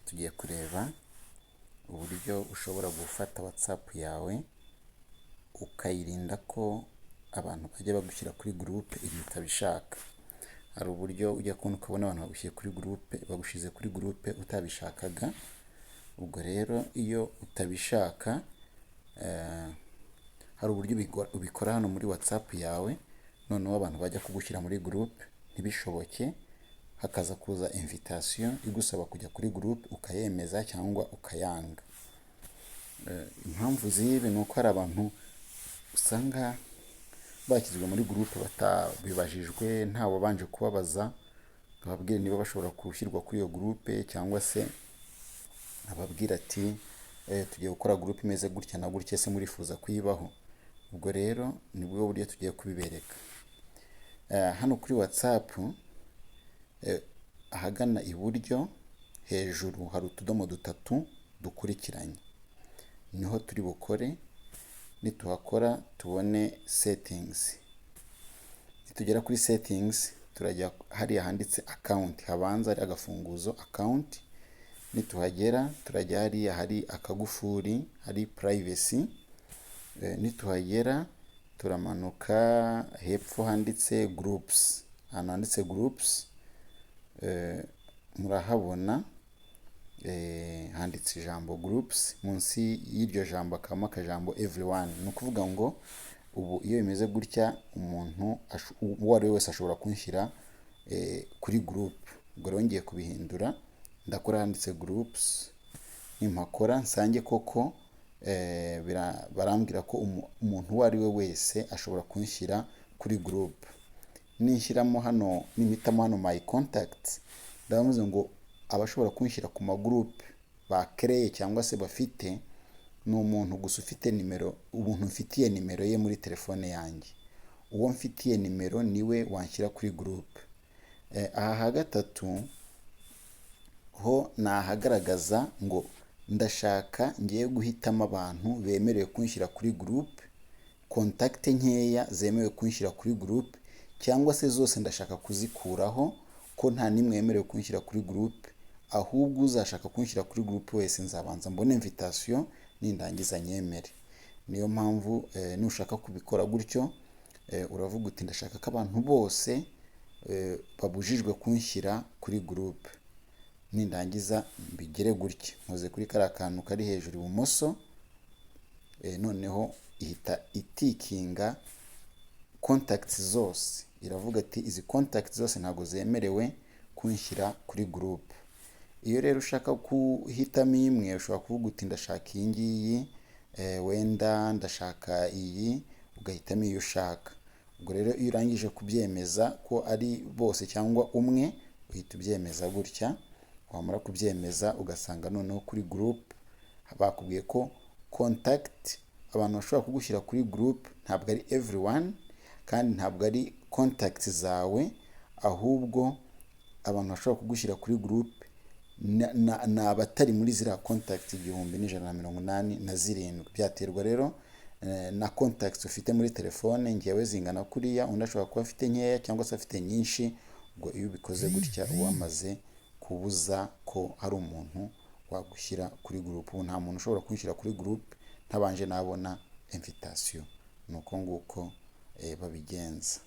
Tugiye kureba uburyo ushobora gufata WhatsApp yawe ukayirinda ko abantu bajya bagushyira kuri groupe igihe utabishaka. Hari uburyo ujya kubona ukabona abantu bagushyira kuri groupe, bagushyize kuri groupe utabishakaga. Ubwo rero iyo utabishaka, hari uburyo ubikora hano muri WhatsApp yawe, noneho abantu bajya kugushyira muri groupe ntibishoboke, hakaza kuza invitation igusaba kujya kuri groupe, ukayemeza cyangwa ukayanga. Impamvu z'ibi ni uko hari abantu usanga bashyizwe muri groupe batabibajijwe, ntawabanje kubabaza ngo ababwire niba bashobora gushyirwa kuri iyo groupe, cyangwa se ababwira ati: "Tugiye gukora groupe imeze gutya na gutya, ese murifuza kuyibaho?" Ubwo rero nibwo buryo tugiye kubibereka. Hano kuri WhatsApp, ahagana iburyo hejuru hari utudomo dutatu dukurikiranye, niho turi bukore. Nituhakora tubone settings. Nitugera kuri settings, turajya hariya handitse account, habanza hari agafunguzo account. Nituhagera turajya hariya hari akagufuri, hari privacy. Nituhagera turamanuka hepfo handitse groups. Ahantu handitse groups murahabona, handitse ijambo groups, munsi y'iryo jambo hakabamo akajambo everyone. Ni ukuvuga ngo ubu iyo bimeze gutya, umuntu uwo ari we wese ashobora kunshyira kuri group. Ubwo rero ngiye kubihindura, ndakora handitse groups. Nimpakora nsange koko barambwira ko umuntu uwo ari we wese ashobora kunshyira kuri group. Ninshyiramo hano, nimpitamo hano my contacts, ndavuze ngo abashobora kunshyira ku magurupe bakereye cyangwa se bafite ni umuntu gusa ufite nimero, umuntu mfitiye nimero ye muri telefone yanjye. Uwo mfitiye nimero niwe wanshyira kuri gurupe. Aha ha gatatu ho ni ahagaragaza ngo ndashaka ngiye guhitamo abantu bemerewe kunshyira kuri gurupe, contact nkeya zemewe kunshyira kuri gurupe, cyangwa se zose ndashaka kuzikuraho, ko nta n'imwe yemerewe kunshyira kuri gurupe, ahubwo uzashaka kunshyira kuri gurupe wese nzabanza mbone invitation, nindangiza nyemere. Niyo mpamvu nushaka kubikora gutyo, uravuga uti: "Ndashaka ko abantu bose babujijwe kunshyira kuri gurupe." Nindangiza mbigere gutya, nkoze kuri kariya kantu kari hejuru ibumoso, noneho ihita itikinga contacts zose, iravuga ati: "Izi contacts zose ntabwo zemerewe kunshyira kuri gurupe." Iyo rero ushaka guhitamo imwe, ushobora kuvuga uti: "Ndashaka iyi ngiyi, wenda ndashaka iyi," ugahitamo iyo ushaka. Ubwo rero iyo urangije kubyemeza ko ari bose cyangwa umwe, uhita ubyemeza gutya. Wamara kubyemeza, ugasanga noneho kuri gurupe bakubwiye ko contact, abantu bashobora kugushyira kuri gurupe, ntabwo ari everyone kandi ntabwo ari contact zawe, ahubwo abantu bashobora kugushyira kuri gurupe ni abatari muri ziriya contact 1187. Byaterwa rero na contact ufite muri telefone. Ngewe zingana kuriya, undi ashobora kuba afite nkeya cyangwa se afite nyinshi. Ubwo iyo ubikoze gutya, uba wamaze kubuza ko hari umuntu wagushyira kuri gurupe. Ubu nta muntu ushobora kunshyira kuri gurupe ntabanje nabona invitation. Ni uko nguko babigenza.